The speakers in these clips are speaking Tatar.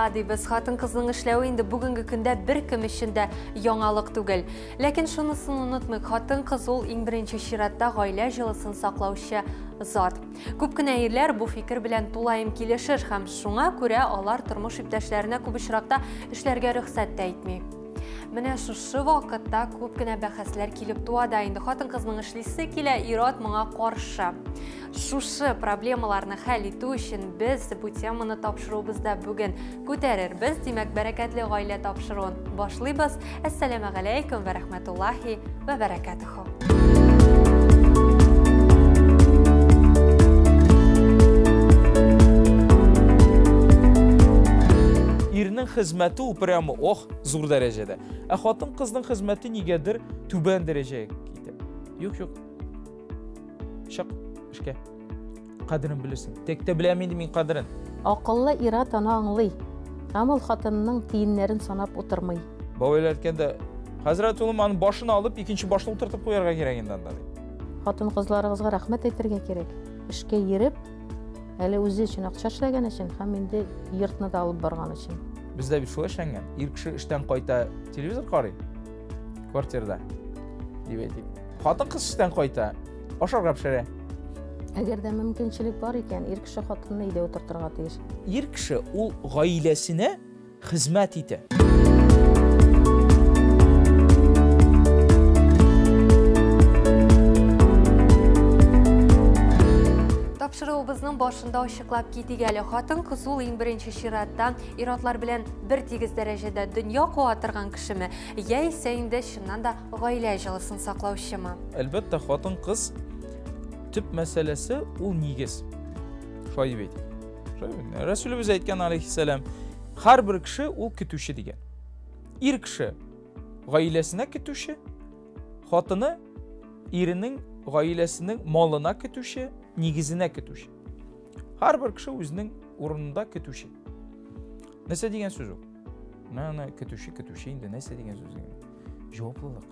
труда дибез. Хатын-кызның эшләве инде бүгенге көндә беркем өчен дә яңалык түгел. Ләкин шунысын онытмыйк, хатын-кыз ул иң беренче чиратта гаилә җылысын саклаучы зат. Күп кенә ирләр бу фикер белән тулаем килешер һәм шуңа күрә алар тормыш иптәшләренә күп очракта эшләргә рөхсәт тә итми. Менә шушы вакытта күп кенә бәхәсләр килеп туа да инде. Хатын-кызның эшлисе килә, ир-ат моңа каршы. Шушы проблемаларны хәл итү өчен без бу теманы тапшыруыбызда бүген күтәрербез. Димәк, бәрәкәтле гаилә тапшыруын башлыйбыз. Әссәламәгаләйкүм вә рәхмәтуллаһи вә бәрәкәтүһү. Ирнең хезмәте ул прямо ох, зур дәрәҗәдә. Ә хатын-кызның хезмәте нигәдер түбән дәрәҗәгә китә. Юк, юк. Чык эшкә. Кадерен белерсең. Тек тә беләм инде мин кадерен. Акыллы ир-ат аны аңлый. Һәм ул хатынының тиеннәрен санап утырмый. Бабайлар әйткәндә, хәзрәт улым, аның башын алып, икенче башны утыртып куярга кирәк инде анда, ди. Хатын-кызларыгызга рәхмәт әйтергә кирәк. Эшкә йөреп, әле үзе өчен акча эшләгән өчен һәм инде йортны да алып барган өчен. Бездә бит шулай эшләнгән. Ир кеше эштән кайта, телевизор карый квартирада, дип әйтик. Хатын-кыз эштән кайта, ашарга пешерә. Әгәр дә мөмкинчелек бар икән, ир кеше хатынны өйдә утыртырга тиеш. Ир кеше ул гаиләсенә хезмәт итә. Тапшыруыбызның башында ачыклап китик әле. Хатын-кыз ул иң беренче чиратта ир-атлар белән бер тигез дәрәҗәдә дөнья куа торган кешеме, яисә инде чыннан да гаилә җылысын саклаучымы? Әлбәттә, хатын-кыз төп мәсьәләсе ул нигез. Шулай дип әйтик. Шулай бит. Рәсүлебез әйткән алейхиссәлам, һәрбер кеше ул көтүче дигән. Ир кеше гаиләсенә көтүче, хатыны иренең гаиләсенең малына көтүче, нигезенә көтүче. Һәрбер кеше үзенең урынында көтүче. Нәрсә дигән сүз ул? Менә көтүче, көтүче инде нәрсә дигән сүз инде? Җаваплылык.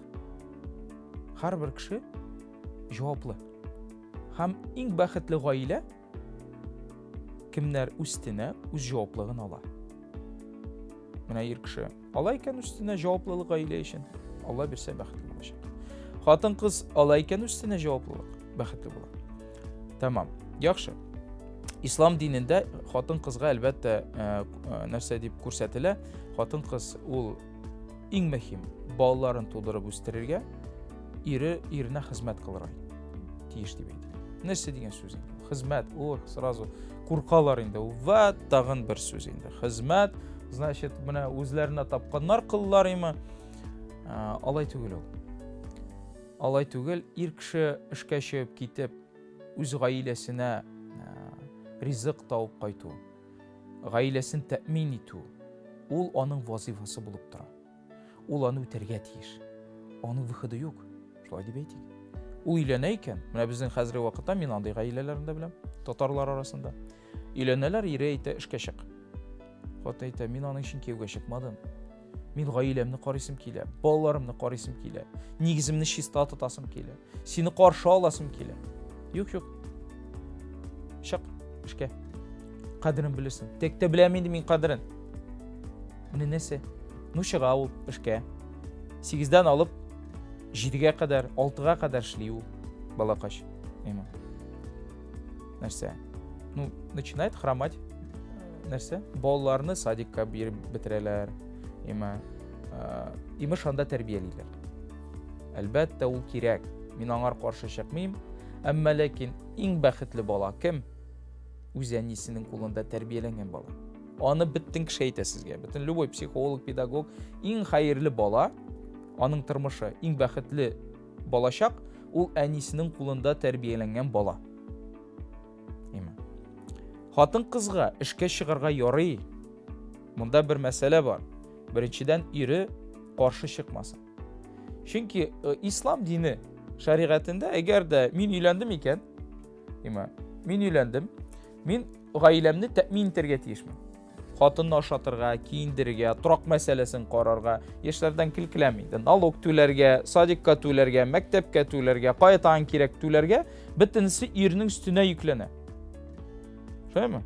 Һәрбер кеше җаваплы. Һәм иң бәхетле гаилә кемнәр үстенә үз җаваплыгын ала. Менә ир кеше ала икән үстенә җаваплылык гаилә өчен, Алла бирсә бәхетле булачак. Хатын-кыз ала икән үстенә җаваплылык, бәхетле була. Тәмам. Яхшы. Ислам динендә хатын-кызга әлбәттә нәрсә дип күрсәтелә? Хатын-кыз ул иң мөһим балаларын тудырып үстерергә, ире иренә хезмәт кылырга тиеш дип әйтелә. Нәрсә дигән сүз инде? Хезмәт, о, сразу куркалар инде. Вә тагын бер сүз инде. Хезмәт, значит, менә үзләренә тапканнар кыллар име? Алай түгел ул. Алай түгел, ир кеше эшкә чыгып китеп, үз гаиләсенә ризык табып кайту, гаиләсен тәэмин итү, ул аның вазифасы булып тора. Ул аны үтәргә тиеш. Аның выходы юк. Шулай дип әйтик. Ул өйләнә икән, менә безнең хәзерге вакытта мин андый гаиләләрне дә беләм, татарлар арасында. Өйләнәләр, ире әйтә, эшкә чык. Хатын әйтә, мин аның өчен кияүгә чыкмадым. Мин гаиләмне карыйсым килә, балаларымны карыйсым килә, нигеземне чиста тотасым килә, сине каршы аласым килә. Юк, юк. Чык эшкә. Кадерен белерсең. Тек тә беләм инде мин кадерен. Менә нәрсә? Ну чыга ул эшкә. 8-дән алып 7-гә кадәр, 6-га кадәр эшли ул балакач. Әйме. Нәрсә? Ну, начинает хромать. Нәрсә? Балаларны садикка биреп бетерәләр. Әйме. Имеш анда тәрбиялиләр. Әлбәттә, ул кирәк. Мин аңар каршы чыкмыйм. Әмма ләкин иң бәхетле бала кем? Үз әнисенең кулында тәрбияләнгән бала. Аны бөтен кеше әйтә сезгә. Бөтен любой психолог, педагог, иң хәерле бала, аның тормышы, иң бәхетле балачак, ул әнисенең кулында тәрбияләнгән бала. Әйме. Хатын-кызга эшкә чыгарга ярый. Монда бер мәсьәлә бар. Беренчедән, ире каршы чыкмасын. Чөнки ислам дине шәригатендә, әгәр дә мин өйләндем икән, әйме, мин өйләндем, мин гаиләмне тәэмин итәргә тиешмен. Хатынны ашатырга, киендерергә, торак мәсьәләсен карарга, яшьләрдән килкеләм инде, налог түләргә, садикка түләргә, мәктәпкә түләргә, кая тагын кирәк түләргә, бөтенесе ирнең өстенә йөкләнә. Шулаймы?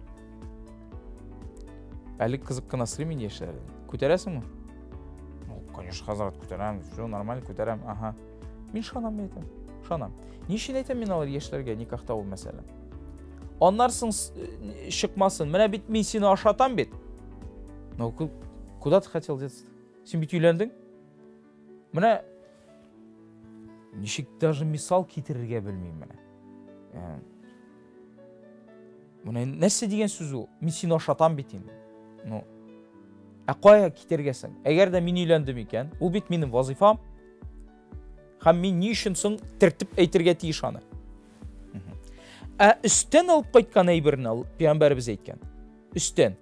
Әле кызык кына сорыйм инде яшьләрдән. Күтәрәсеңме? Ну, конечно, хәзрәт, күтәрәм, все нормально, күтәрәм, ага. Мин ышанам, мин әйтәм. Ышанам. Ни өчен әйтәм мин алар яшьләргә никахта ул мәсәлә? Аннан соң чыкмасын. Менә бит мин сине ашатам бит. Ну, куда ты хотел деться? Син бит өйләндең. Менә ничек даже мисал китерергә белмим менә. Э, менә нәрсә дигән сүз ул? Мин сине ашатам бит инде. Ну, ә кая китәргә соң? Әгәр дә мин өйләндем икән, ул бит минем вазифам. Һәм мин ни өчен соң тертеп әйтергә тиеш аны? Ә өстән алып кайткан әйберне пәйгамбәребез әйткән. Өстән.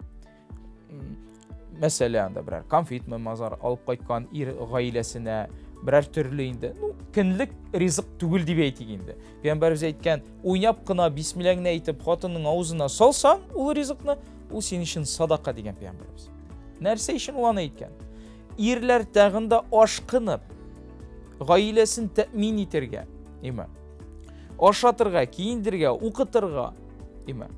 Мәсәлән, анда берәр конфетмы мазар алып кайткан ир гаиләсенә берәр төрле инде, ну, көнлек ризык түгел дип әйтик инде. Пәйгамбәребез әйткән, уйнап кына бисмилләңне әйтеп хатынның авызына салсаң ул ризыкны, ул синең өчен садака дигән пәйгамбәребез. Нәрсә өчен ул аны әйткән? Ирләр тагын да ашкынып гаиләсен тәэмин итәргә, име? Ашатырга, киендергә, укытырга, име?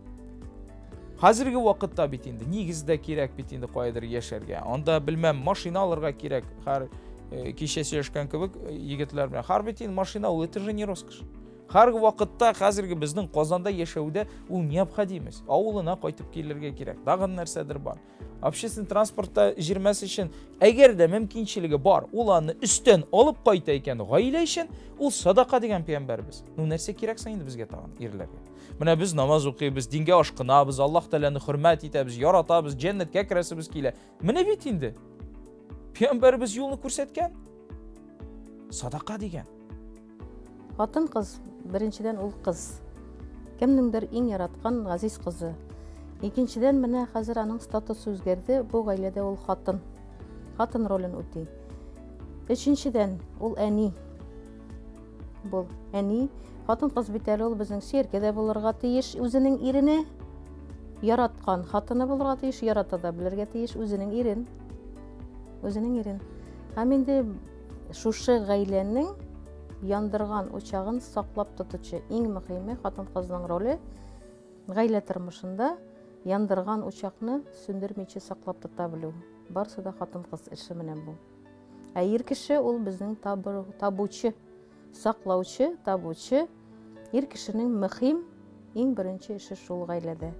Хәзерге вакытта бит инде нигез дә кирәк бит инде каядыр яшәргә. Анда белмәм, машина алырга кирәк. Һәр э, кичә сөйләшкән кебек э, егетләр белән. Һәр бит инде машина ул это же не роскошь. Һәр вакытта хәзерге безнең Казанда яшәүдә ул необходимость. Авылына кайтып килергә кирәк. Тагын нәрсәдер бар. Общественный транспортта җирмәс өчен, әгәр дә мөмкинчелеге бар, ул аны өстән алып кайта икән гаилә өчен, ул садака дигән пәйгамбәрбез. Ну нәрсә кирәк соң инде безгә тагын ирләргә? Менә без намаз укыйбыз, дингә ашкынабыз, Аллаһ Тәгаләне хөрмәт итәбез, яратабыз, җәннәткә керәсебез килә. Менә бит инде. Пәйгамбәребез юлны күрсәткән. Садака дигән. Хатын-кыз, беренчедән ул кыз. Кемнеңдер иң яраткан газиз кызы. Икенчедән, менә хәзер аның статусы үзгәрде, бу гаиләдә ул хатын. Хатын ролен үти. Өченчедән, ул әни. Бул, әни. Хатын-кыз бит әле ул безнең сөяркә дә булырга тиеш үзенең иренә. Яраткан хатыны булырга тиеш, ярата да белергә тиеш үзенең ирен. Үзенең ирен. Һәм инде шушы гаиләнең яндырган учагын саклап тотучы иң мөһиме хатын-кызның роле гаилә тормышында яндырган учакны сүндермичә саклап тота белү. Барысы да хатын-кыз эше менә бу. Ә ир кеше ул безнең табучы, саклаучы, табучы. Ир кешенең мөһим иң беренче эше шул гаиләдә.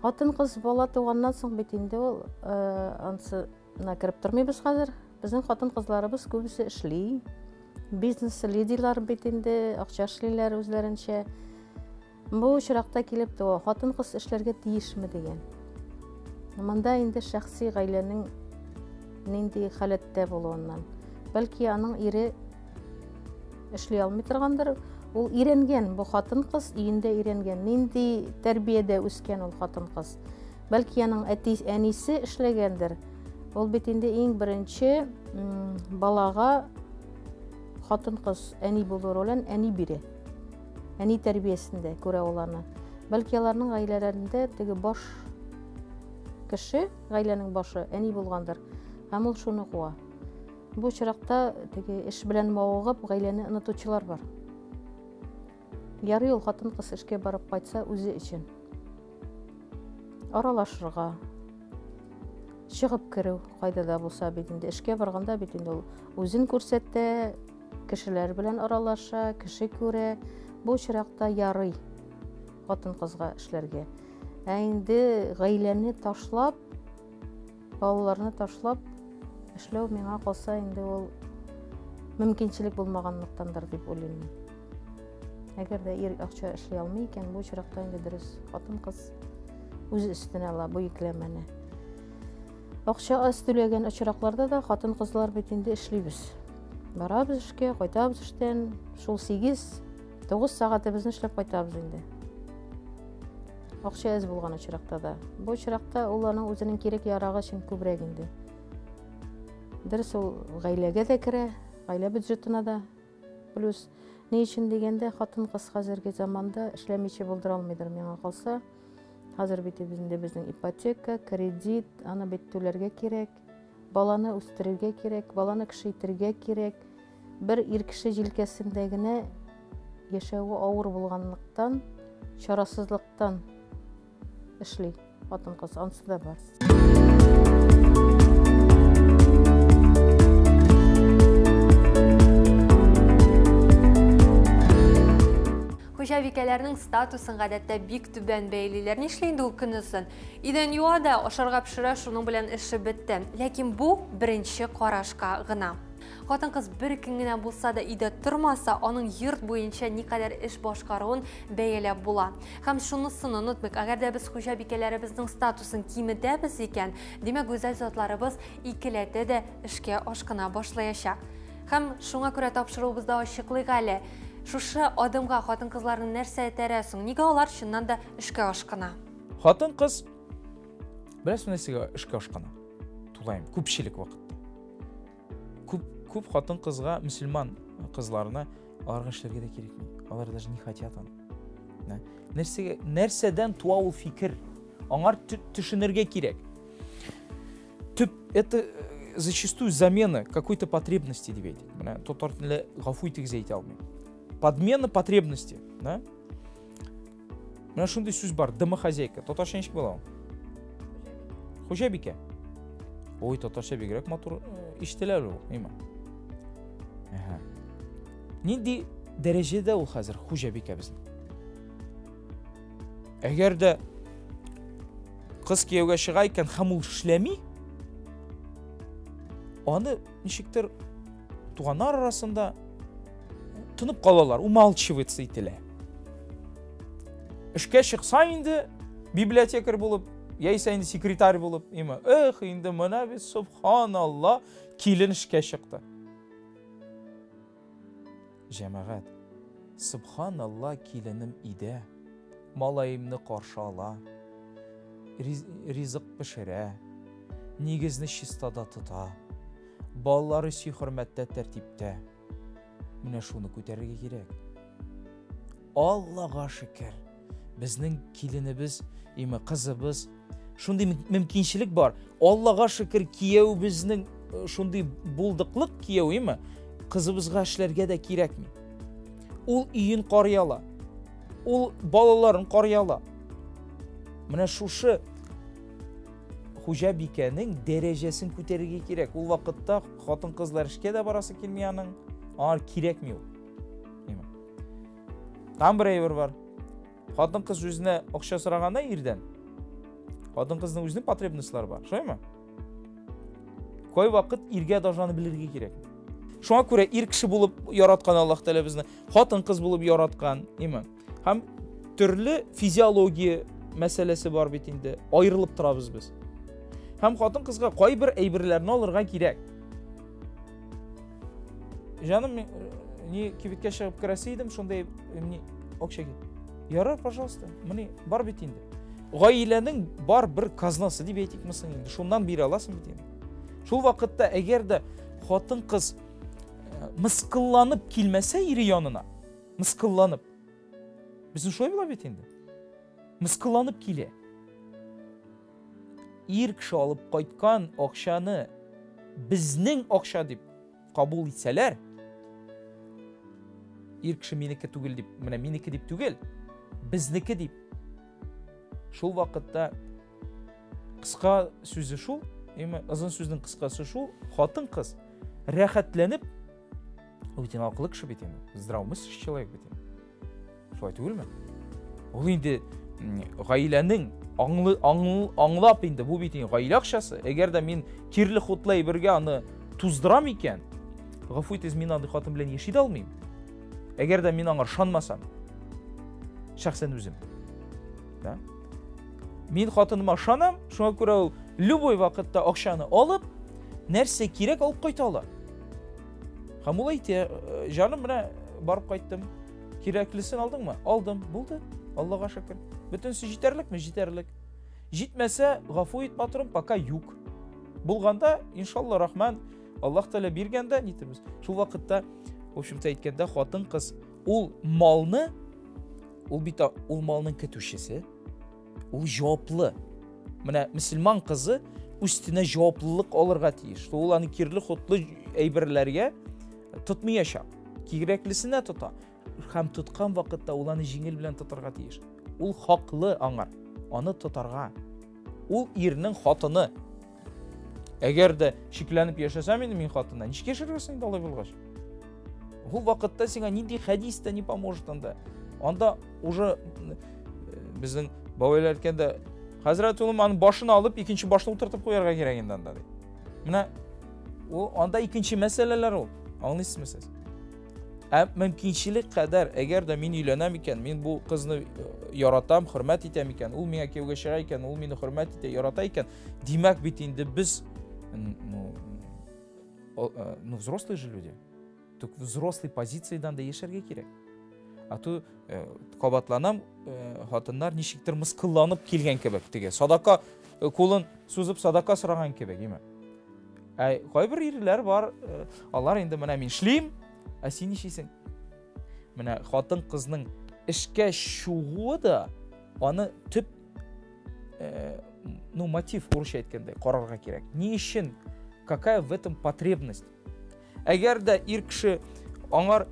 Хатын-кыз бала туганнан соң бит инде ул э, анысына кереп тормыйбыз хәзер. Безнең хатын-кызларыбыз күбесе эшли. Бизнес лидерлар бит инде, акча эшлиләр үзләренчә. Бу очракта килеп туа, хатын-кыз эшләргә тиешме дигән. Монда инде шәхси гаиләнең нинди халәттә булуыннан. Бәлки аның ире эшли алмый торгандыр. Ул өйрәнгән, бу хатын-кыз өендә өйрәнгән. Нинди тәрбиядә үскән ул хатын-кыз. Бәлки аның әти, әнисе эшләгәндер. Ул бит инде иң беренче балага хатын-кыз әни булу ролен әни бирә. Әни тәрбиясендә күрә ул аны. Бәлки аларның гаиләләрендә теге баш кеше, гаиләнең башы әни булгандыр. Һәм ул шуны куа. Бу очракта теге эш белән мавыгып гаиләне онытучылар бар. Ярый ул хатын-кыз эшкә барып кайтса үзе өчен. Аралашырга, чыгып керү кайда да булса бит инде эшкә барганда бит инде ул үзен күрсәтә, Кешеләр белән аралаша, кеше күрә. Бу очракта ярый хатын-кызга эшләргә. Ә инде гаиләне ташлап, балаларны ташлап эшләү миңа калса инде ул мөмкинчелек булмаганлыктандыр дип уйлыйм мин. Әгәр дә ир акча эшли алмый икән, бу очракта инде дөрес хатын-кыз үз өстенә ала бу йөкләмәне. Акча аз түләгән очракларда да хатын-кызлар бит инде эшлибез. Барабыз эшкә, кайтабыз эштән, шул 8-9 сәгатебезне эшләп кайтабыз инде. Акча әз булган очракта да. Бу очракта ул аның үзенең кирәк ярагы өчен күбрәк инде. Дөрес ул гаиләгә дә керә, гаилә бюджетына да. Плюс ни өчен дигәндә, хатын-кыз хәзерге заманда эшләмичә булдыра алмыйдыр миңа калса. Хәзер бит инде безнең ипотека, кредит, аны бит түләргә кирәк. Баланы үстерергә кирәк, баланы кеше итергә кирәк. Бер ир кеше җилкәсендә генә яшәве авыр булганлыктан, чарасызлыктан эшли. Хатын-кыз ансы да бар. Хуҗабикәләрнең статусын гадәттә бик түбән бәялиләр. Нишли инде ул көнозын? Идән юа да, ашарга пешерә, шуның белән эше бетте. Ләкин бу беренче карашка гына. Хатын-кыз бер көн генә булса да өйдә тормаса, аның йорт буенча никадәр эш башкаруын бәяләп була. Һәм шунысын онытмыйк, әгәр дә без хуҗабикәләребезнең статусын киметәбез икән, димәк, гүзәл затларыбыз икеләтә дә эшкә ашкына башлаячак. Һәм шуңа күрә тапшыруыбызда ачыклыйк әле, шушы адымга хатын-кызларны нәрсә этәрә соң? Нигә алар чыннан да эшкә ашкына? Хатын-кыз беләсезме нәрсәгә эшкә ашкына? Тулаем, күпчелек вакытта. Күп, күп хатын-кызга, мөселман кызларына аларга эшләргә дә кирәкми. Алар даже не хотят аны. Нәрсәгә, нәрсәдән туа ул фикер? Аңар төшенергә кирәк. Төп это зачастую замена какой-то потребности дип әйтик. Менә татар телендә гафу итегез әйтә алмыйм. Подмена потребности, да? Менә шундый сүз бар, домохозяйка. Татарча ничек була ул? Хуҗабикә. Ой, татарча бигрәк матур ишетелә ул, әйме? Әһә. Нинди дәрәҗәдә ул хәзер хуҗабикә безнең? Әгәр дә кыз кияүгә чыга икән һәм ул эшләми, аны ничектер туганнар арасында тынып калалар, умалчиваться ителә. Эшкә чыкса инде библиотекарь булып, яисә инде секретарь булып, име, эх, инде менә бит, субханалла, килен эшкә чыкты. Җәмәгать, субханалла, киленем өйдә, малаемны каршы ала, ризык пешерә, нигезне чистада тота, балалары сый-хөрмәттә, тәртиптә. Менә шуны күтәрергә кирәк. Аллага шөкер, безнең киленебез, име кызыбыз, шундый мөмкинчелек бар. Аллага шөкер, кияүебезнең шундый булдыклык кияү, име, кызыбызга эшләргә дә кирәкми. Ул өен карый ала. Ул балаларын карый ала. Менә шушы хуҗабикәнең дәрәҗәсен күтәрергә кирәк. Ул вакытта хатын-кызлар эшкә дә барасы килми аның. Аңар кирәкми ул. Там бер әйбер бар. Хатын-кыз үзенә акча сораганда ирдән, хатын-кызның үзенең потребностьлары бар. Шулаймы? Кай вакыт иргә даже аны белергә кирәк. Шуңа күрә ир кеше булып яраткан Аллаһ Тәгалә безне, хатын-кыз булып яраткан, име? Һәм төрле физиология мәсьәләсе бар бит инде, аерылып торабыз без. Һәм хатын-кызга кайбер әйберләрне алырга кирәк. Җаным, ни кибеткә чыгып керәсе идем, шундай ни акча кирәк. Ярар, пожалуйста, моны бар бит инде. Гаиләнең бар бер казнасы дип әйтикме соң инде, шуннан бирә аласың бит инде. Шул вакытта әгәр дә хатын-кыз мыскылланып килмәсә ире янына, мыскылланып. Безнең шулай була бит инде. Мыскылланып килә. Ир кеше алып кайткан акчаны безнең акча дип кабул итсәләр, ир кеше минеке түгел дип, менә минеке дип түгел, безнеке дип. Шул вакытта кыска сүзе шул, әмма озын сүзнең кыскасы шул, хатын-кыз рәхәтләнеп, ул бит инде акыллы кеше бит инде, здравомыслящий человек бит инде. Шулай түгелме? Ул инде гаиләнең аңлы, аңл, аңлап инде, бу бит инде гаилә акчасы. Әгәр дә мин кирле хутлы әйбергә аны туздырам икән, гафу итегез, мин андый хатын белән яши дә алмыйм. Әгәр дә мин аңа ышанмасам, шәхсән үзем. Да? Мин хатыныма ышанам, шуңа күрә ул любой вакытта акчаны алып, нәрсә кирәк алып кайта ала. Һәм ул әйтә, җаным, менә барып кайттым. Кирәклесен алдыңмы? Алдым. Булды. Аллага шөкер. Бөтенесе җитәрлекме? Җитәрлек. Җитмәсә, гафу ит, матурым, пока юк. Булганда, иншалла рахман, Аллаһ Тәгалә биргәндә нитебез. Шул вакытта, в общем-то әйткәндә, хатын-кыз ул малны, ул бит ул малның көтүчесе, ул җаваплы. Менә мөселман кызы үстенә җаваплылык алырга тиеш. Ул аны кирле-хотлы әйберләргә тотмаячак. Кирәклесенә тота. Һәм тоткан вакытта ул аны җиңел белән тотарга тиеш. Ул хаклы аңар. Аны тотарга. Ул ирнең хатыны. Әгәр дә шикләнеп яшәсәм инде мин хатыннан, ничек яшәргә соң инде алай булгач? Ул вакытта сиңа нинди хәдис тә не поможет анда. Анда уже безнең бабайлар әйткәндә, хәзрәт улым, аның башын алып, икенче башны утыртып куярга кирәк инде анда ди. Менә ул анда икенче мәсьәләләр ул. Аңлыйсызмы сез? Ә мөмкинчелек кадәр, әгәр дә мин өйләнәм икән, мин бу кызны яратам, хөрмәт итәм икән, ул миңа кияүгә чыга икән, ул мине хөрмәт итә, ярата икән, димәк бит инде без ну, ну взрослые же люди. Так взрослый позициядән дә яшәргә кирәк. А то кабатланам, хатыннар ничектер мыскылланып килгән кебек теге. Садака кулын сузып садака сораган кебек, име? Ә кайбер ирләр бар, алар инде менә мин эшлим, ә син нишлисең? Менә хатын-кызның эшкә чыгуы да аны төп ну, мотив, урысча әйткәндә, карарга кирәк. Ни өчен? Какая в этом потребность? Әгәр дә ир кеше аңар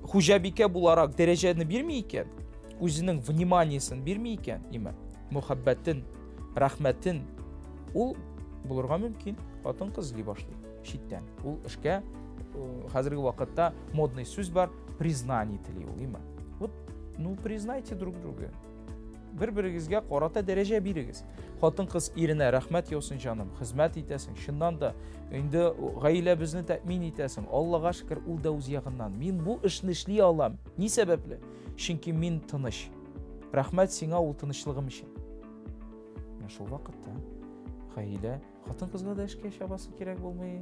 хуҗабикә буларак дәрәҗәне бирми икән, үзенең вниманиесен бирми икән, име, мөхәббәтен, рәхмәтен, ул булырга мөмкин, хатын-кыз эзли башлый читтән. Ул эшкә хәзерге вакытта модный сүз бар, признание тели ул, име. Вот, ну, признайте друг друга. Бер-берегезгә карата дәрәҗә бирегез. Хатын-кыз иренә рәхмәт яусын, җаным, хезмәт итәсең, чыннан да инде гаиләбезне тәэмин итәсең. Аллага шөкер, ул да үз ягыннан. Мин бу эшне эшли алам. Ни сәбәпле? Чөнки мин тыныч. Рәхмәт сиңа ул тынычлыгым өчен. Менә шул вакытта гаилә хатын-кызга да эшкә чабасы кирәк булмый.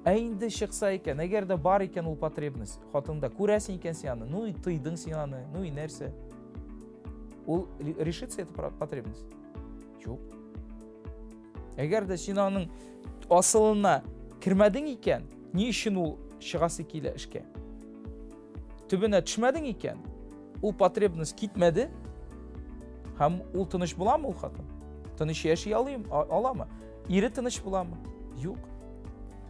Ә инде чыкса икән, әгәр дә бар икән ул потребность, хатында күрәсең икән син аны, ну и тыйдың син аны, ну и нәрсә. Ул решится эта потребность? Юк. Әгәр дә син аның асылына кермәдең икән, ни өчен ул чыгасы килә эшкә? Төбенә төшмәдең икән, ул потребность китмәде, һәм ул тыныч буламы ул хатын? Тыныч яши алыйм, аламы? Ире тыныч буламы? Юк.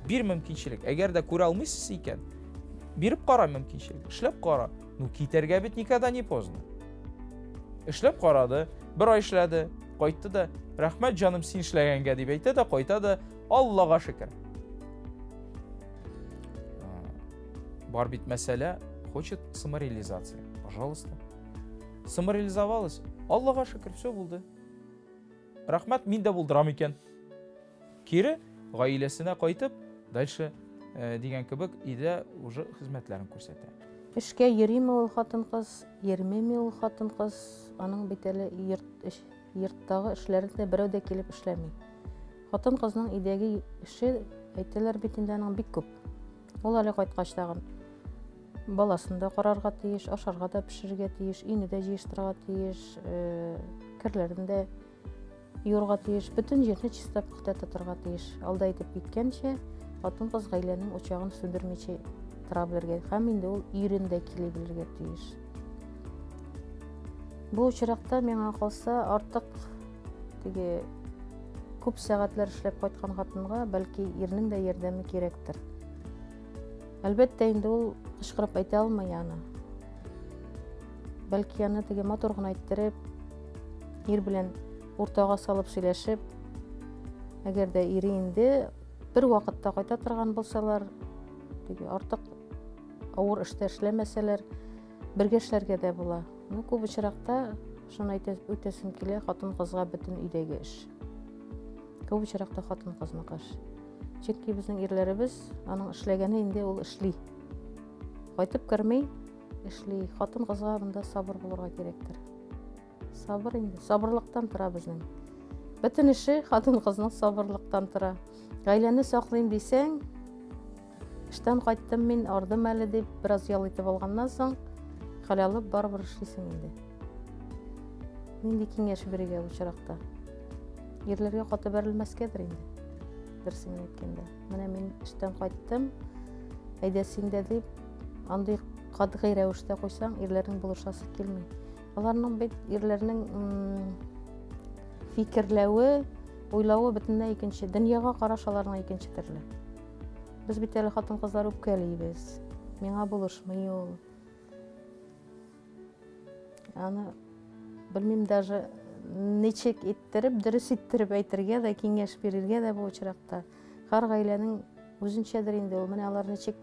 Бир мөмкинчелек. Әгәр дә күрә алмыйсыз икән, биреп кара мөмкинчелек, эшләп кара. Ну, китәргә бит никогда не поздно. Эшләп карады, бер ай эшләде, кайтты да, рәхмәт җаным син эшләгәнгә дип әйтә дә, кайта да, Аллага шөкер. Бар бит мәсьәлә, хочет самореализация. Пожалуйста. Самореализовалась. Аллага шөкер, все булды. Рәхмәт, мин дә булдырам икән. Кире гаиләсенә кайтып, дальше дигән кебек өйдә уже хезмәтләрен күрсәтә. Эшкә йөриме ул хатын-кыз, йөрмиме ул хатын-кыз, аның бит әле йорт йорттагы эшләрен дә берәү дә килеп эшләми. Хатын-кызның өйдәге эше, әйтәләр бит инде, аның бик күп. Ул әле кайткач тагын баласын да карарга тиеш, ашарга да пешерергә тиеш, өйне дә җыештырырга тиеш, керләрен дә юырга тиеш, бөтен җирне чиста пөхтә тотарга тиеш. Алда әйтеп киткәнчә, хатын-кыз гаиләнең учагын сүндермичә тора белергә һәм инде ул ирен дә кили белергә тиеш. Бу очракта миңа калса, артык теге күп сәгатьләр эшләп кайткан хатынга бәлки ирнең дә ярдәме кирәктер. Әлбәттә, инде ул кычкырып әйтә алмый аны. Бәлки аны теге матур гына әйттереп, ир белән уртага салып сөйләшеп, әгәр дә ире инде бер вакытта кайта торган булсалар, теге артык авыр эштә эшләмәсәләр, бергә эшләргә дә була. Ну, күп очракта шуны әйтә үтәсем килә, хатын-кызга бөтен өйдәге эш. Күп очракта хатын-кызныкы эш. Чөнки безнең ирләребез, аның эшләгәне инде ул эшли. Кайтып керми, эшли. Хатын-кызга монда сабыр булырга кирәктер. Сабыр инде, сабырлыктан тора безнең. Бөтен эше хатын-кызның сабырлыктан тора. Гаиләне саклыйм дисәң, эштән кайттым мин, ардым әле дип, бераз ял итеп алганнан соң, хәл алып барыбер эшлисең инде. Нинди киңәш бирергә бу очракта? Ирләргә каты бәрелмәскәдер инде. Дөресен әйткәндә. Менә мин эштән кайттым, әйдә син дә дип, андый катгый рәвештә куйсаң, ирләрнең булышасы килми. Аларның бит ирләрнең фикерләве, уйлавы бөтенләй икенче, дөньяга караш аларның икенче төрле. Без бит әле хатын-кызлар үпкәлибез. Миңа булышмый ул. Аны белмим даже. ничек иттереп, дөрес иттереп әйтергә дә, киңәш бирергә дә бу очракта. Һәр гаиләнең үзенчәдер инде ул. Менә алар ничек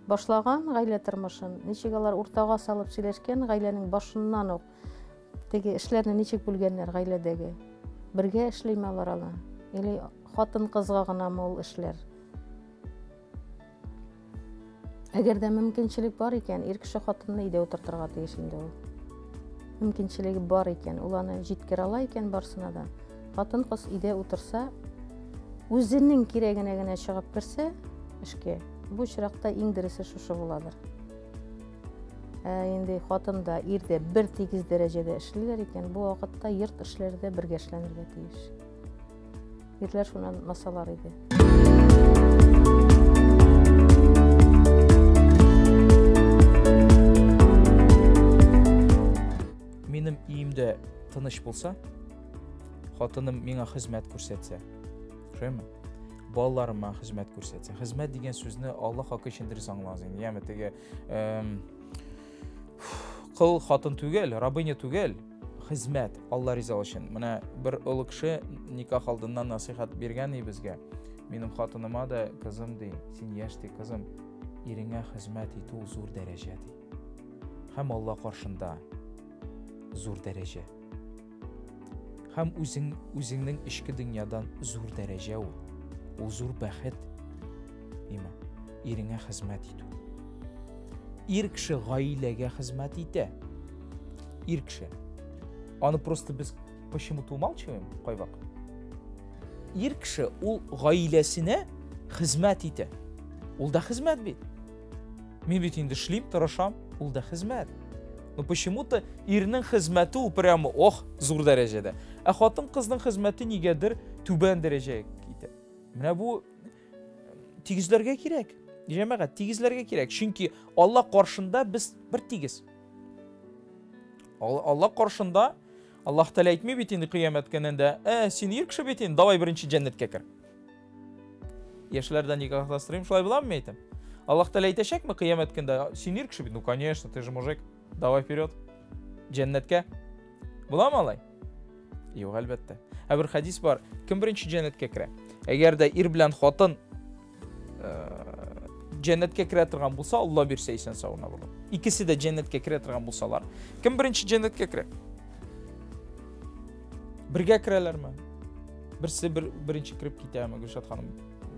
башлаган гаилә тормышын, ничек алар уртага салып сөйләшкән гаиләнең башыннан ук. Теге эшләрне ничек бүлгәннәр гаиләдәге? Бергә эшлиме алар аны? Или хатын-кызга гынамы ул эшләр? Әгәр дә мөмкинчелек бар икән, ир кеше хатынны өйдә утыртырга тиеш инде ул. Мөмкинчелеге бар икән, ул аны җиткерә ала икән барсына да. Хатын-кыз өйдә утырса, үзенең кирәгенә генә чыгып керсә эшкә, бу очракта иң дөресе шушы буладыр. Ә инде хатын да, ир дә бер тигез дәрәҗәдә эшлиләр икән, бу вакытта йорт эшләре дә бергә эшләнергә тиеш. Ирләр шуны онытмасалар иде. Минем өемдә тыныч булса, хатыным миңа хезмәт күрсәтсә, шулаймы? Балаларым миңа хезмәт күрсәтсә. Хезмәт дигән сүзне Алла хакы өчен дөрес аңлагыз инде. Яме теге кол хатын түгел, рабыня түгел, хезмәт Алла ризалыгы өчен. Менә бер олы кеше никах алдыннан насыйхат биргән и безгә. Минем хатыныма да, кызым ди, син яшь ди, кызым, иреңә хезмәт итү зур дәрәҗә ди. Һәм Алла каршында зур дәрәҗә. Һәм үзең үзеңнең эчке дөньядан зур дәрәҗә ул. Ул зур бәхет. Диме? Иреңә хезмәт итү. Ир кеше гаиләгә хезмәт итә. Ир кеше. Аны просто без почему-то умалчиваем кайвакыт. Ир кеше ул гаиләсенә хезмәт итә. Ул да хезмәт бит. Мин бит инде эшлим, тырышам, ул да хезмәт. Но почему-то ирнең хезмәте ул прямо ох, зур дәрәҗәдә. Ә хатын-кызның хезмәте нигәдер түбән дәрәҗәгә китә. Менә бу тигезләргә кирәк. Җәмәгать, тигезләргә кирәк. Чөнки Алла каршында без бер тигез. Алла каршында Аллаһ Тәгалә әйтми бит инде кыямәт көнендә, "Ә, син ир кеше бит инде, давай беренче җәннәткә кер." Яшьләрдән никахлаштырыйм, шулай буламы әйтәм? Аллаһ Тәгалә әйтәчәкме кыямәт көндә, "Син ир кеше бит, ну, конечно, ты же мужик, давай вперед, җәннәткә." Буламы алай? Юк, әлбәттә. Ә бер хадис бар, кем беренче җәннәткә керә? Әгәр дә ир белән хатын җәннәткә керә торган булса, Алла бирсә исән сауына булып. Икесе дә җәннәткә керә торган булсалар, кем беренче җәннәткә керә? Бергә керәләрме? Берсе бер беренче кереп китәме, Гөлшат ханым?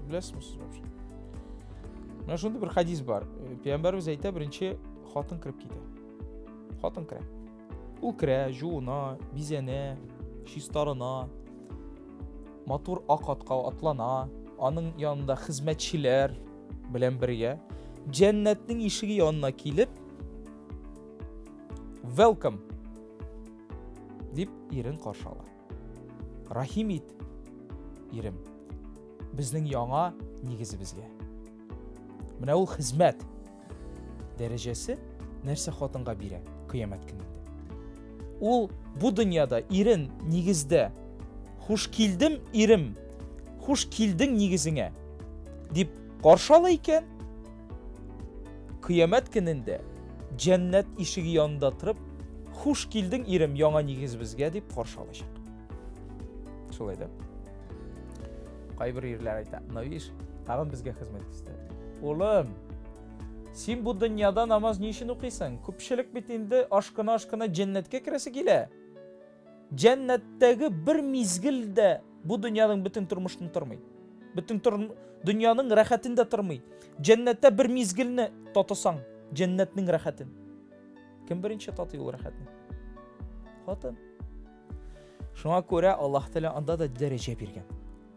Беләсезме сез вообще? Менә шундый бер хадис бар. Пәйгамбәребез әйтә, беренче хатын кереп китә. Хатын керә. Ул керә, жуына, бизәнә, чистарына, матур ак атка атлана, аның янында хезмәтчеләр белән бергә җәннәтнең ишеге янына килеп, welcome дип ирен каршы ала. Рахим ит, ирем, безнең яңа нигезебезгә. Менә ул хезмәт дәрәҗәсе нәрсә хатынга бирә кыямәт көнендә. Ул бу дөньяда ирен нигездә хуш килдем ирем, хуш килдең нигезеңә дип каршы ала икән, кыямәт көнендә җәннәт ишеге янында торып, хуш килдең ирем яңа нигезебезгә дип каршы алачак. Шулай да. Кайбер ирләр әйтә, но видишь, тагын безгә хезмәт күрсәтә. Улым, син бу дөньяда намаз ни өчен укыйсың? Күпчелек бит инде ашкына-ашкына җәннәткә керәсе килә. Җәннәттәге бер мизгел дә бу дөньяның бөтен тормышын тормый. Бөтен тор дөньяның рәхәтен дә тормый. Җәннәттә бер мизгелне татысаң, җәннәтнең рәхәтен. Кем беренче татый ул рәхәтне? Хатын. Шуңа күрә Аллаһ Тәгалә анда да дәрәҗә биргән.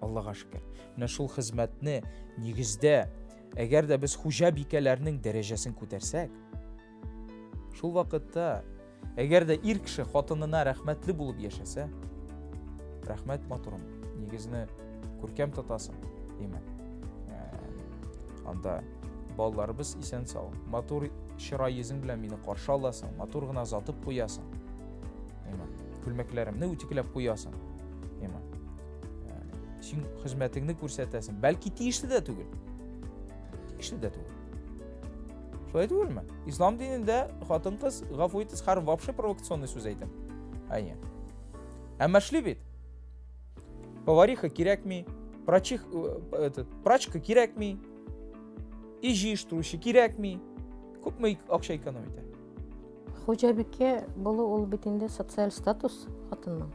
Аллаһга шөкер. Менә шул хезмәтне нигездә, әгәр дә без хуҗа бикәләрнең дәрәҗәсен күтәрсәк, шул вакытта, әгәр дә ир кеше хатынына рәхмәтле булып яшәсә, рәхмәт матурым, нигезне күркәм тотасың, димәк. Анда балаларыбыз исән сау, матур чырай йөзең белән мине каршы аласың, матур гына озатып куясың. Әйме, күлмәкләремне үтүкләп куясың. Әйме, син хезмәтеңне күрсәтәсең. Бәлки тиешле дә түгел. Тиешле дә түгел. Шулай түгелме? Ислам динендә хатын-кыз, гафу итегез, хәр вообще провокационный сүз әйтәм. Әйе. Әмма эшли бит. Повариха кирәкми, прачих, этот, прачка кирәкми, и җыештыручы кирәкми. Күпме акча эконом итә? Хуҗабикә булу ул бит инде социаль статус хатынның.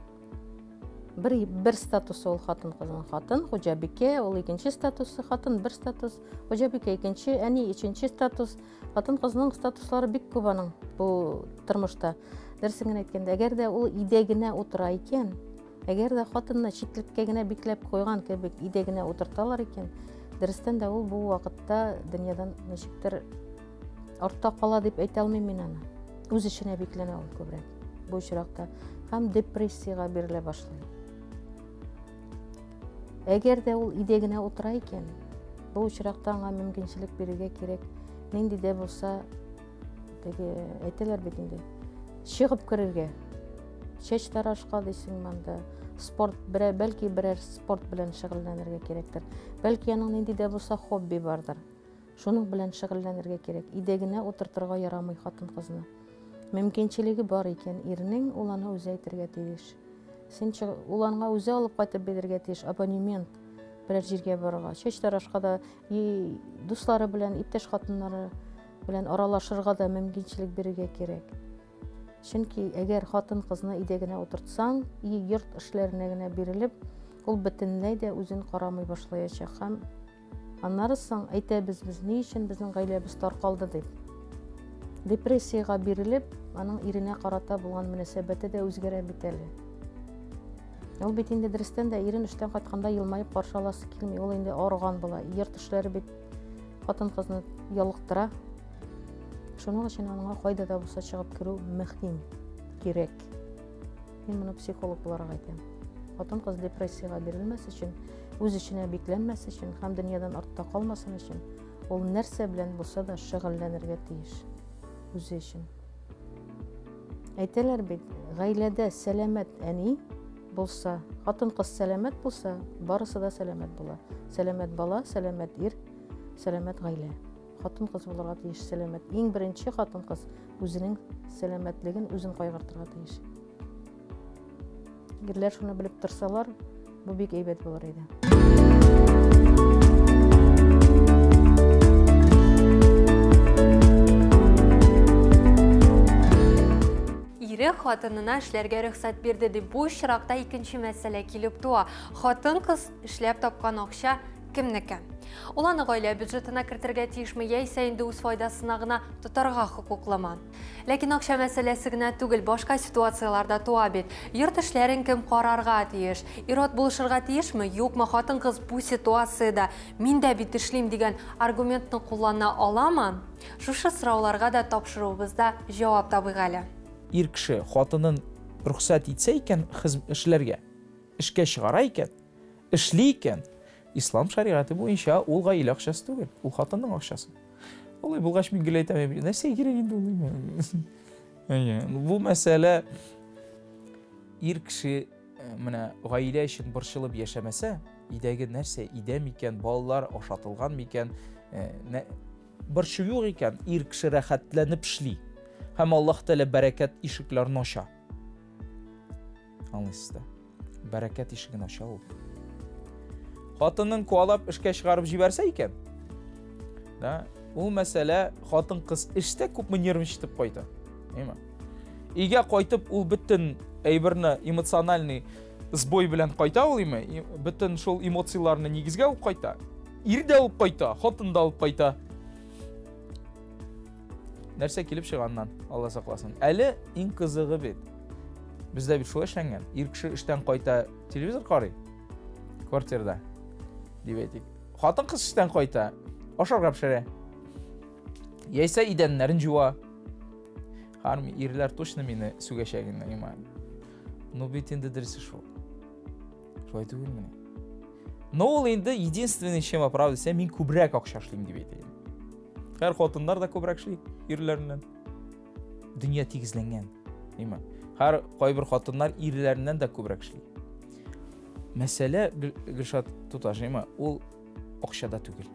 Бер статусы ул хатын-кызның. Хатын, хуҗабикә, ул икенче статусы, хатын бер статус, хуҗабикә икенче, әни өченче статус. Хатын-кызның статуслары бик күп аның бу тормышта. Дөресен генә әйткәндә, әгәр дә ул өйдә генә утыра икән, әгәр дә хатынны читлеккә генә бикләп куйган кебек өйдә генә утырталар икән, дөрестән дә ул бу вакытта дөньядан ничектер артта кала дип әйтә алмыйм мин аны. Үз эченә бикләнә ул күбрәк бу очракта һәм депрессиягә бирелә башлый. Әгәр дә ул өйдә генә утыра икән, бу очракта аңа мөмкинчелек бирергә кирәк. Нинди дә булса, теге әйтәләр бит инде, чыгып керергә. Чәч тарашка дисең монда, спорт, берәр, бәлки берәр спорт белән шөгыльләнергә кирәктер. Бәлки аның нинди дә булса хобби бардыр. Шуның белән шөгыльләнергә кирәк. Өйдә генә утыртырга ярамый хатын-кызны. Мөмкинчелеге бар икән ирнең, ул аны үзе әйтергә тиеш. Син ул аңа үзе алып кайтып бирергә тиеш абонемент берәр җиргә барырга. Чәч тарашка да, и дуслары белән, иптәш хатыннары белән аралашырга да мөмкинчелек бирергә кирәк. Чөнки әгәр хатын-кызны өйдә генә утыртсаң, и йорт эшләренә генә бирелеп, ул бөтенләй дә үзен карамый башлаячак һәм Аннары соң әйтәбез без, ни өчен безнең гаиләбез таркалды дип. Депрессиягә бирелеп, аның иренә карата булган мөнәсәбәте дә үзгәрә бит әле. Ул бит инде дөрестән дә ирен эштән кайтканда елмаеп каршы аласы килми. Ул инде арыган була. Йорт эшләре бит хатын-кызны ялыктыра. Шуның өчен аңа кайда да булса чыгып керү мөһим, кирәк. Мин моны психолог буларак әйтәм. Хатын-кыз депрессиягә бирелмәс өчен, үз эченә бикләнмәс өчен һәм дөньядан артта калмасын өчен, ул нәрсә белән булса да шөгыльләнергә тиеш үзе өчен. Әйтәләр бит, гаиләдә сәламәт әни булса, хатын-кыз сәламәт булса, барысы да сәламәт була. Сәламәт бала, сәламәт ир, сәламәт гаилә. Хатын-кыз булырга тиеш сәламәт. Иң беренче хатын-кыз үзенең сәламәтлеген үзен кайгыртырга тиеш. Ирләр шуны белеп торсалар, бу бик әйбәт булыр иде. Ире хатынына эшләргә рөхсәт бирде дип, бу очракта икенче мәсьәлә килеп туа. Хатын-кыз эшләп тапкан акча кемнеке? Ул аны гаилә бюджетына кертергә тиешме, яисә инде үз файдасына гына тотарга хокуклымы? Ләкин акча мәсьәләсе генә түгел, башка ситуацияләр дә туа бит. Йорт эшләрен кем карарга тиеш? Ир-ат булышырга тиешме, юкмы? Хатын-кыз бу ситуациядә мин дә бит эшлим дигән аргументны куллана аламы? Шушы сорауларга да тапшыруыбызда җавап табыйк әле. Ир кеше хатынын рөхсәт итсә икән эшләргә, эшкә чыгара икән, эшли икән, ислам шәригате буенча ул гаилә акчасы түгел, ул хатынның акчасы. Алай булгач мин гел әйтәм, нәрсә кирәк инде ул? Әйе, бу мәсьәлә ир кеше менә гаилә өчен борчылып яшәмәсә, өйдәге нәрсә, өйдә микән, балалар ашатылган микән, борчу юк икән, ир кеше рәхәтләнеп эшли. Һәм Аллаһ Тәгалә бәрәкәт ишекләрен ача. Аңлыйсыз да. Бәрәкәт ишеген ача ул. Хатынын куалап эшкә чыгарып җибәрсә икән, да, ул мәсьәлә хатын-кыз эштә күпме нервничать кайта. Әйме? Өйгә кайтып ул бөтен әйберне эмоциональный сбой белән кайта ул име? Бөтен шул эмоцияләрне нигезгә алып кайта. Ир дә алып кайта, хатын да алып кайта. Нәрсә килеп чыга аннан, Алла сакласын. Әле иң кызыгы бит. Бездә бит шулай эшләнгән. Ир кеше эштән кайта, телевизор карый квартирада, дип әйтик. Хатын-кыз эштән кайта, ашарга пешерә. Яисә идәннәрен жуа. Харми, ирләр точно мине сүгәчәк инде, иман. Ну бит инде дөресе шул. Шулай түгелмени? Но ул инде единственный чем оправдывается, мин күбрәк акча эшлим дип әйтә. Һәр хатыннар да күбрәк эшли ирләреннән. Дөнья тигезләнгән. Димә. Һәр кайбер хатыннар ирләреннән дә күбрәк эшли. Мәсьәлә Гөлшат туташ, димә, ул акчада түгел.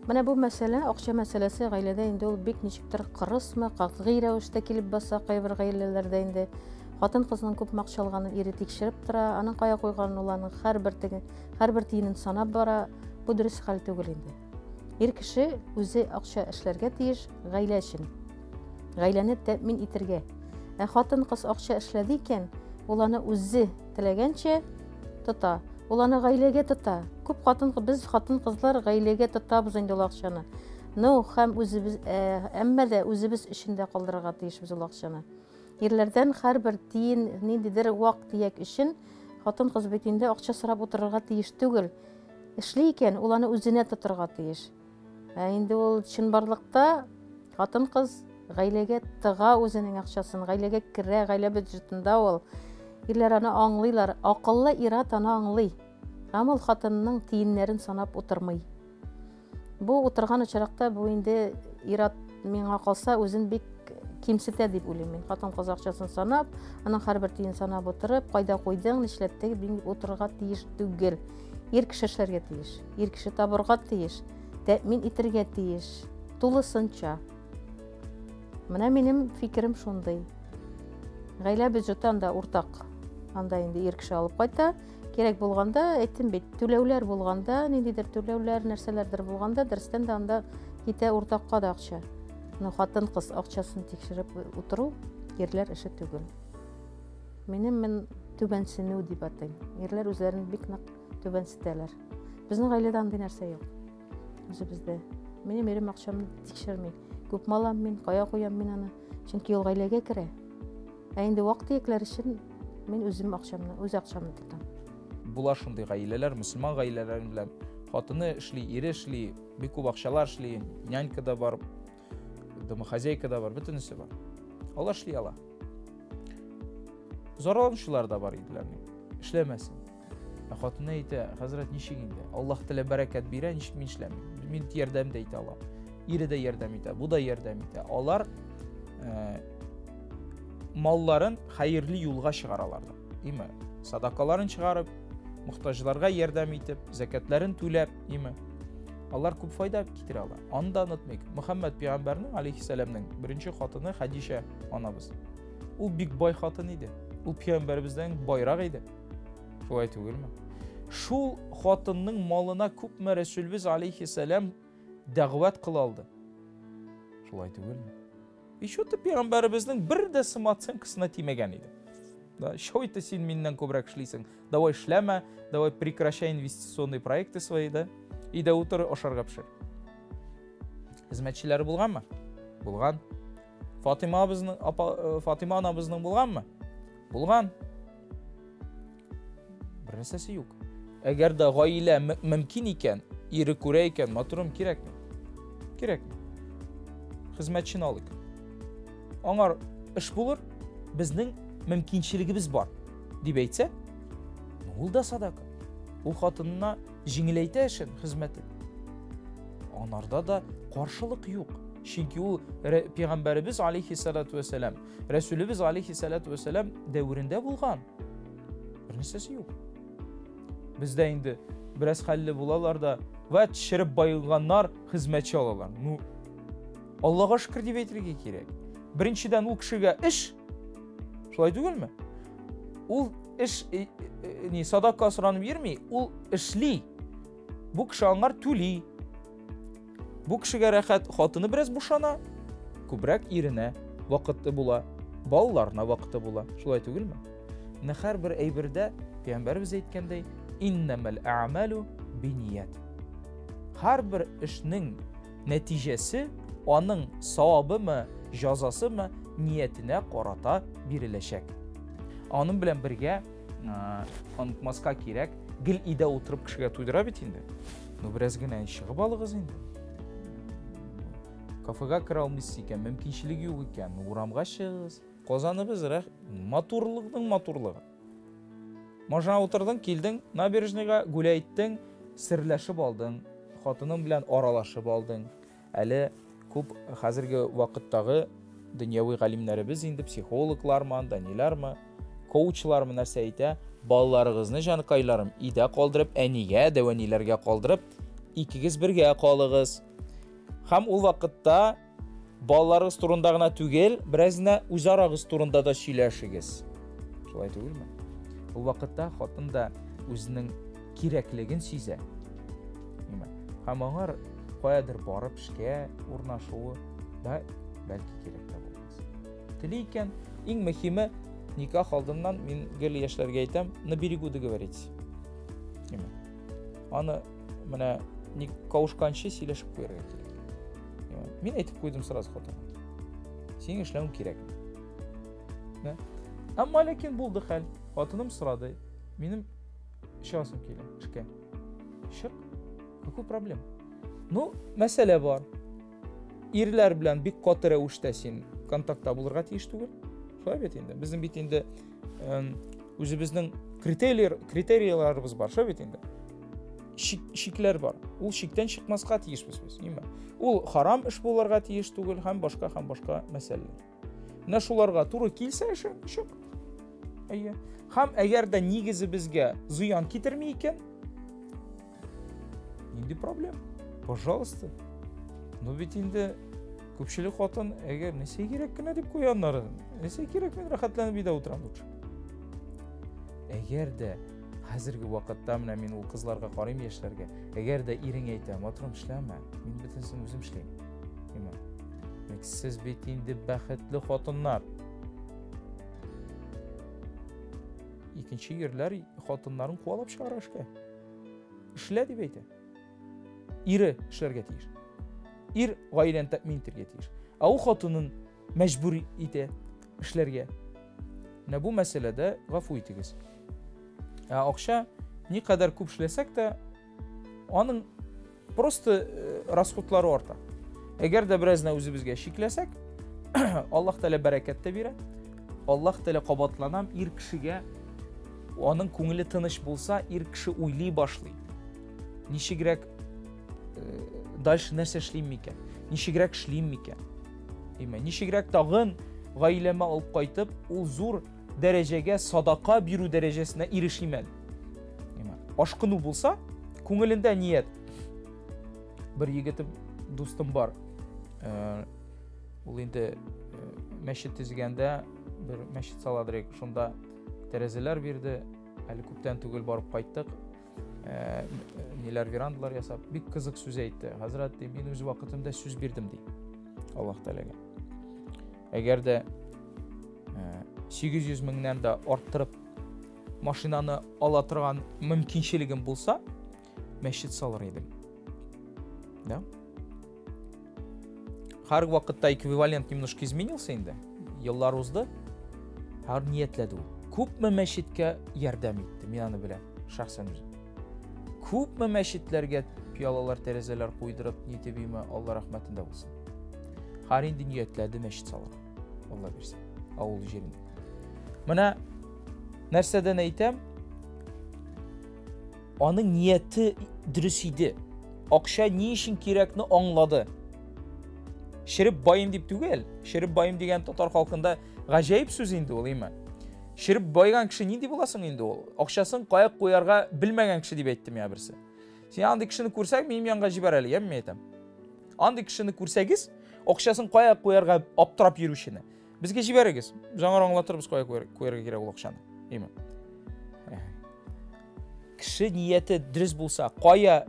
Менә бу мәсьәлә, акча мәсьәләсе гаиләдә инде ул бик ничектер кырысмы, катгый рәвештә килеп баса кайбер гаиләләрдә инде. Хатын-кызның күпме акча алганын ире тикшереп тора, аның кая куйганын ул аның һәрбер теге, һәрбер тиенен санап бара. Бу дөрес хәл түгел инде. Ир кеше үзе акча эшләргә тиеш гаилә өчен. Гаиләне тәэмин итергә. Ә хатын-кыз акча эшләде икән, ул аны үзе теләгәнчә тота. Ул аны гаиләгә тота. Күп хатын без хатын-кызлар гаиләгә тотабыз инде ул акчаны. Ну, һәм үзебез, э, әмма дә үзебез өчен дә калдырырга тиешбез ул акчаны. Ирләрдән һәрбер тиен, ниндидер вак-төяк өчен хатын-кыз бит инде акча сорап утырырга тиеш түгел. Эшли икән, ул аны үзенә тотырга тиеш. Ә инде ул чынбарлыкта хатын-кыз гаиләгә тыга үзенең акчасын, гаиләгә керә, гаилә бюджетында ул. Ирләр аны аңлыйлар, акыллы ир-ат аны аңлый. Һәм ул хатынының тиеннәрен санап утырмый. Бу утырган очракта бу инде ир-ат миңа калса үзен бик кимсетә дип уйлыйм мин. Хатын-кыз акчасын санап, аның һәрбер тиен санап утырып, кайда куйдың, нишләттең дип утырырга тиеш түгел. Ир кеше эшләргә тиеш, ир кеше табырга тиеш, тәэмин итергә тиеш, тулысынча. Менә минем фикерем шундый. Гаилә бюджеты анда уртак. Анда инде ир кеше алып кайта. Кирәк булганда, әйттем бит, түләүләр булганда, ниндидер түләүләр, нәрсәләрдер булганда, дөрестән дә анда китә уртакка да акча. Но хатын-кыз акчасын тикшереп утыру ирләр эше түгел. Минем мен түбәнсенү дип атыйм. Ирләр үзләрен бик нык түбәнсетәләр. Безнең гаиләдә андый нәрсә юк. Үзебездә. Минем ирем акчамны тикшерми. Күпме алам мин, кая куям мин аны. Чөнки ул гаиләгә керә. Ә инде вак-төякләр өчен мин үзем акчамны, үз акчамны тотам. Була шундый гаиләләр, мөселман гаиләләрен белән. Хатыны эшли, ире эшли, бик күп акчалар эшли, нянька да бар, домохозяйка да бар, бөтенесе бар. Алар эшли ала. Зарланучылар да бар иделәрнең. Эшләмәсен. Ә хатыны әйтә, хәзрәт ничек инде? Аллаһ телә бәрәкәт бирә, ничек мин эшләмим? Мин ярдәм дә итә алам. Ире дә ярдәм итә, бу да ярдәм итә. Алар э, малларын хәерле юлга чыгаралар да. Име? Садакаларын чыгарып, мохтаҗларга ярдәм итеп, зәкәтләрен түләп, име? Алар күп файда китерә ала. Аны да онытмыйк. Мөхәммәд пәйгамбәрнең алейхиссәламнең беренче хатыны Хәдичә анабыз. Ул бик бай хатын иде. Ул пәйгамбәребездән байрак иде. Шулай түгелме? Шул хатынның малына күпме Рәсүлбез алейхиссәлам дәгъват кыла алды. Шулай түгелме? Еще ты пәйгамбәребезнең бер дә самооценкасына тимәгән иде. Да, что это син миннән күбрәк эшлисең? Давай эшләмә, давай прекращай инвестиционные проекты свои, да? Өйдә утыр, ашарга пешер. Хезмәтчеләре булганмы? Булган. Фатима абызның, апа, э, Фатима анабызның булганмы? Булган. Бер нәрсәсе юк. Әгәр дә гаилә мөмкин икән, ире күрә икән, матурым кирәкми. Кирәкми. Хезмәтчене алыйк. Аңар эш булыр, безнең мөмкинчелегебез бар, дип әйтсә, ул да садака. Ул хатынына җиңеләйтә эшен, хезмәтен. Анарда да каршылык юк. Чөнки ул пәйгамбәребез алейхиссалату вәсәлам, Рәсүлебез алейхиссалату вәсәлам дәверендә булган. Бер нәрсәсе юк. Бездә инде бераз хәлле булалар да, вә череп баеганнар хезмәтче алалар. Ну, Аллага шөкер дип әйтергә кирәк. Беренчедән ул кешегә эш, шулай түгелме? Ул эш э, э, ни садака соранып йөрми, ул эшли. Бу кеше аңар түли. Бу кешегә рәхәт, хатыны бераз бушана, күбрәк иренә вакыты була, балаларына вакыты була. Шулай түгелме? Менә һәрбер әйбердә пәйгамбәребез әйткәндәй, иннәмәл әгъмалу биният. Һәрбер эшнең нәтиҗәсе аның савабымы, җазасымы ниятенә карата биреләчәк. Аның белән бергә онытмаска кирәк, гел өйдә утырып кешегә туйдыра бит инде. Ну, бераз генә чыгып алыгыз инде. Кафега керә алмыйсыз икән, мөмкинчелек юк икән, урамга чыгыгыз. Казаныбыз рәх матурлыкның матурлыгы. Машина утырдың, килдең набережныйга, гуляйттың, серләшеп алдың, хатының белән аралашып алдың. Әле күп хәзерге вакыттагы дөньяви галимнәребез инде психологлармы, анда ниләрме, коучлармы нәрсә әйтә, балаларыгызны җанкайларым өйдә калдырып, әнигә, дәү әниләргә калдырып, икегез бергә калыгыз. Һәм ул вакытта балаларыгыз турында гына түгел, бераз генә үзарагыз турында да сөйләшегез. Шулай түгелме? Ул вакытта хатын да үзенең кирәклеген сизә. Һәм аңар каядыр барып эшкә урнашуы да бәлки кирәк тә булмас. Тели икән, иң мөһиме никах алдыннан мин гел яшьләргә әйтәм, на берегу договоритесь. Аны менә ник кавышканчы сөйләшеп куярга кирәк. Мин әйтеп куйдым сразу хатынга. Синең эшләвең кирәкми. Да? Әмма ләкин булды хәл. Хатыным сорады. Минем чыгасым килә эшкә. Чык. Какой проблем? Ну, мәсьәлә бар. Ирләр белән бик каты рәвештә син контактта булырга тиеш түгел. Шулай бит инде. Безнең бит инде үзебезнең критерийлар, критерийларыбыз бар, шулай бит инде. Шик, шикләр бар. Ул шиктән чыкмаска тиешбез без, ниме? Ул харам эш булырга тиеш түгел һәм башка һәм башка мәсьәләләр. Менә шуларга туры килсә эше, чык. Әйе. Һәм әгәр дә нигезебезгә зыян китерми икән, нинди проблем? Пожалуйста. Ну бит инде күпчелек хатын, әгәр нәрсә кирәк кенә дип куя аннары. Нәрсә кирәк, мин рәхәтләнеп өйдә утырам лучше. Әгәр дә хәзерге вакытта менә мин ул кызларга карыйм, яшьләргә, әгәр дә ирең әйтә, матурым, эшләмә, мин бөтенесен үзем эшлим. Димә. Сез бит инде бәхетле хатыннар. Икенче ирләр хатыннарын куалап чыгара эшкә. Эшлә дип әйтә. Ире эшләргә тиеш. Ир гаиләне тәэмин итәргә тиеш. Ә ул хатынын мәҗбүр итә эшләргә. Менә бу мәсьәләдә гафу итегез. Ә акча никадәр күп эшләсәк тә, аның просто э, расходлары арта. Әгәр дә беразына үзебезгә чикләсәк, Аллаһ Тәгалә бәрәкәт тә бирә. Аллаһ Тәгалә кабатланам, ир кешегә аның күңеле тыныч булса, ир кеше уйлый башлый. Ничегрәк э, дальше нәрсә эшлим микән? Ничегрәк эшлим микән? Димә, ничегрәк тагын гаиләмә алып кайтып, ул зур дәрәҗәгә садака бирү дәрәҗәсенә ирешим әле. Ашкыну булса, күңелендә ният. Бер егетем, дустым бар. Э, ул инде э, мәчет төзегәндә бер мәчет саладыр, шунда тәрәзәләр бирде. Әле күптән түгел барып кайттык. Э, ниләр верандалар ясап, бик кызык сүз әйтте. Хәзрәт, ди, мин үз вакытымда сүз бирдем, ди. Аллаһ Тәгаләгә. Әгәр дә 800 меңнән дә арттырып машинаны ала торган мөмкинчелегем булса, мәчет салыр идем. Да? Һәр вакытта эквивалент немножко изменился инде. Еллар узды. Һәр ниятләде ул. Күпме мәчеткә ярдәм итте, мин аны беләм, шәхсән үзем. Күпме мәчетләргә пиалалар, тәрәзәләр куйдырып, нитеп име, Алла рәхмәтендә булсын. Һәр инде ниятләде мәчет салырга. Алла бирсә, авыл җирендә. Менә нәрсәдән әйтәм? Аның нияте дөрес иде. Акча ни өчен кирәкне аңлады. Шереп байым дип түгел. Шереп байым дигән татар халкында гаҗәеп сүз инде ул, име? Шереп байган кеше нинди буласың инде ул? Акчасын кая куярга белмәгән кеше дип әйтте миңа берсе. Син андый кешене күрсәң, минем янга җибәр әле, яме, мин әйтәм. Андый кешене күрсәгез, акчасын кая куярга аптырап йөрүчене, безгә җибәрегез. Без аңар аңлатырбыз, кая куярга кирәк ул акчаны. Име? Кеше нияте дөрес булса, кая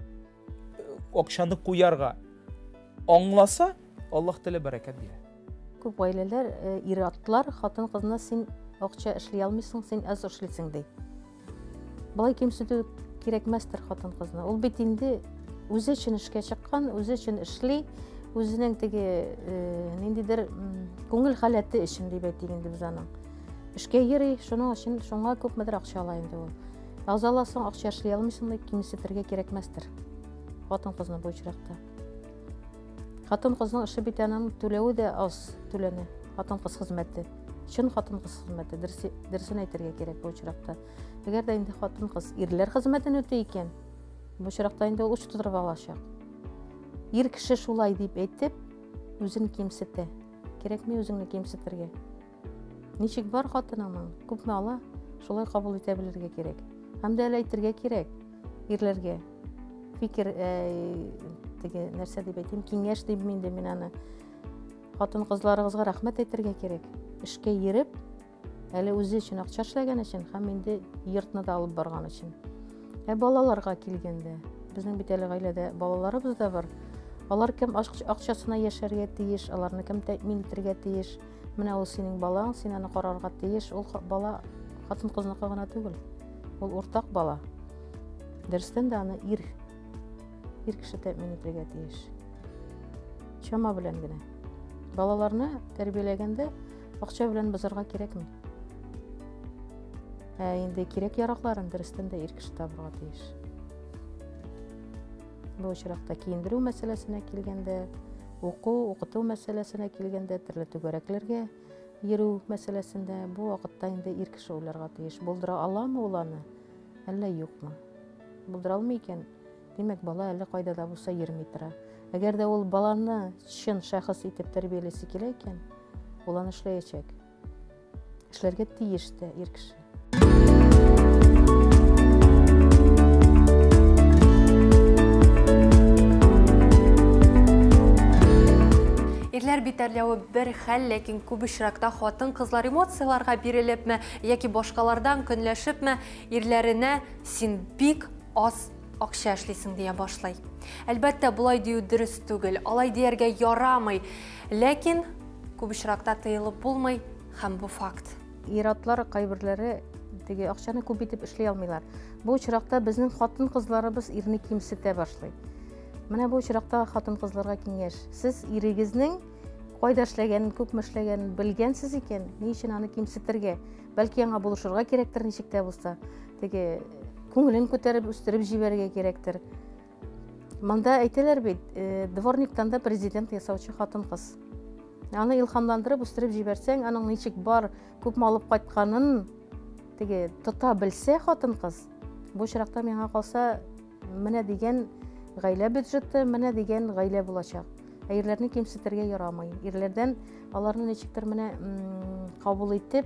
э, акчаны куярга аңласа, Аллаһ Тәгалә бәрәкәт бирә. Күп гаиләләр э, ир-атлар хатын-кызны син акча эшли алмыйсың, син аз эшлисең ди. Болай кимсетү кирәкмәстер хатын-кызны. Ул бит инде үзе өчен эшкә чыккан, үзе өчен эшли, үзенең теге э, ниндидер күңел халәте өчен дип әйтик инде без аның. Эшкә йөри, шуның өчен шуңа күпмедер акча ала инде ул. Аз аласың, акча эшли алмыйсың дип кимсетергә кирәкмәстер хатын-кызны бу очракта. Хатын-кызның эше бит аның түләве дә аз түләнә. Хатын-кыз хезмәте. Чын хатын-кыз хезмәте, дөресен әйтергә кирәк бу очракта. Әгәр дә инде хатын-кыз ирләр хезмәтен үти икән, бу очракта инде ул уч тутырып алачак. Ир кеше шулай дип әйтеп, үзен кимсетә. Кирәкми үзеңне кимсетергә. Ничек бар хатыныңның, күпме ала, шулай кабул итә белергә кирәк. Һәм дә әле әйтергә кирәк ирләргә. Фикер, э, теге нәрсә дип әйтим, киңәш дип инде мин аны. Хатын-кызларыгызга рәхмәт әйтергә кирәк. Эшкә йөреп, Әле үзе өчен акча эшләгән өчен һәм инде йортны да алып барган өчен. Ә балаларга килгәндә, безнең бит әле гаиләдә балаларыбыз да бар. Алар кем акчасына яшәргә тиеш, аларны кем тәэмин итәргә тиеш? Менә ул синең балаң, син аны карарга тиеш. Ул бала хатын-кызныкы гына түгел. Ул уртак бала. Дөрестән дә аны ир ир кеше тәэмин итәргә тиеш. Чама белән генә. Балаларны тәрбияләгәндә акча белән бозарга кирәкми. Ә инде кирәк яракларын дөрестән дә ир кеше табырга тиеш. Бу очракта киендерү мәсьәләсенә килгәндә, уку, укыту мәсьәләсенә килгәндә, төрле түгәрәкләргә йөрү мәсьәләсендә бу вакытта инде ир кеше уйларга тиеш. Булдыра аламы ул аны, әллә юкмы? Булдыра алмый икән, димәк, бала әле кайда да булса йөрми тора. Әгәр дә ул баланы чын шәхес итеп тәрбиялисе килә икән, ул аны эшләячәк. Эшләргә тиеш тә ир кеше. Ирләр битәрләве бер хәл, ләкин күп очракта хатын-кызлар эмоцияләргә бирелепме яки башкалардан көнләшепме, ирләренә син бик аз акча эшлисең дия башлый. Әлбәттә, болай дию дөрес түгел, алай дияргә ярамый. Ләкин күп очракта тыелып булмый һәм бу факт. Ир-атлар кайберләре теге акчаны күп итеп эшли алмыйлар. Бу очракта безнең хатын-кызларыбыз ирне кимсетә башлый. Менә бу очракта хатын-кызларга киңәш. Сез ирегезнең кайда эшләгәнен, күпме эшләгәнен белгәнсез икән, ни өчен аны кимсетергә? Бәлки аңа булышырга кирәктер ничек тә булса. Теге күңелен күтәреп үстереп җибәрергә кирәктер. Монда әйтәләр бит, дворниктан да президент ясаучы хатын-кыз. Аны илһамландырып үстереп җибәрсәң, аның ничек бар, күпме алып кайтканын теге тота белсә хатын-кыз, бу очракта миңа калса, менә дигән гаилә бюджеты, менә дигән гаилә булачак. Ә ирләрне кимсетергә ярамый. Ирләрдән аларны ничектер менә кабул итеп,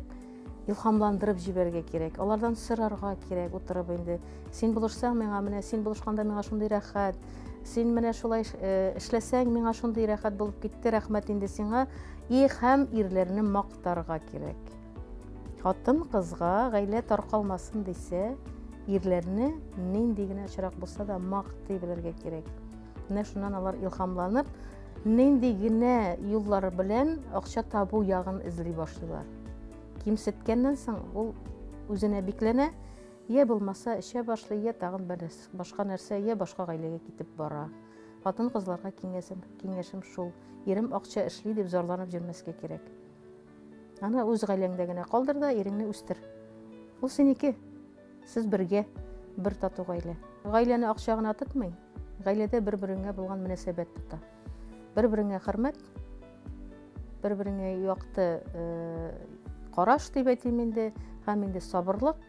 илһамландырып җибәрергә кирәк. Алардан сорарга кирәк утырып инде. Син булышсаң миңа, менә син булышканда миңа шундый рәхәт. Син менә шулай эшләсәң, миңа шундый рәхәт булып китте, рәхмәт инде сиңа. И һәм ирләрне мактарга кирәк. Хатын-кызга гаилә таркалмасын дисә, ирләрне нинди генә очрак булса да мактый белергә кирәк. Менә шуннан алар илһамланып, нинди генә юллар белән акча табу ягын эзли башлыйлар. Кимсеткәннән соң ул үзенә бикләнә, я булмаса эчә башлый, я тагын бер башка нәрсә, я башка гаиләгә китеп бара. Хатын-кызларга киңәшем шул. Ирем акча эшли дип зарланып йөрмәскә кирәк. Аны үз гаиләңдә генә калдыр да, иреңне үстер. Ул синеке. Сез бергә, бер тату гаилә. Гаиләне акча гына тотмый, гаиләдә бер-береңә булган мөнәсәбәт тота. Бер-береңә хөрмәт, бер-береңә якты караш дип әйтим инде, һәм инде сабырлык.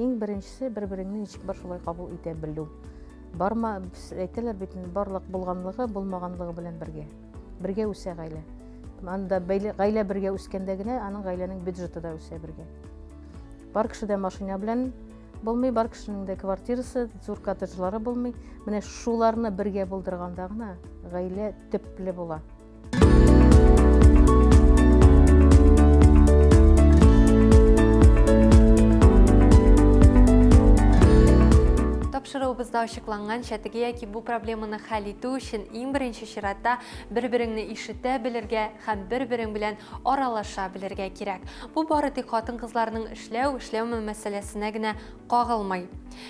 Иң беренчесе бер-береңне ничек бар шулай кабул итә белү. Барма, әйтәләр бит, барлык булганлыгы, булмаганлыгы белән бергә. Бергә үсә гаилә. Анда гаилә бергә үскәндә генә аның гаиләнең бюджеты да үсә бергә. Бар кеше дә машина белән булмый, бар кешенең дә квартирасы, зур коттеджлары булмый. Менә шуларны бергә булдырганда гына гаилә төпле була. Тапшыруыбызда ачыкланганча, теге яки бу проблеманы хәл итү өчен иң беренче чиратта бер-береңне ишетә белергә һәм бер-берең белән аралаша белергә кирәк. Бу бары тик хатын-кызларның эшләү, эшләүме мәсьәләсенә генә кагылмый.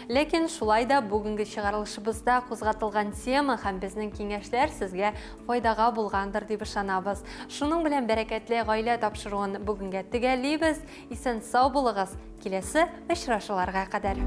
Ләкин шулай да бүгенге чыгарылышыбызда кузгатылган тема һәм безнең киңәшләр сезгә файдага булгандыр дип ышанабыз. Шуның белән бәрәкәтле гаилә тапшыруын бүгенгә төгәллибез. Исән сау булыгыз. Киләсе очрашуларга кадәр.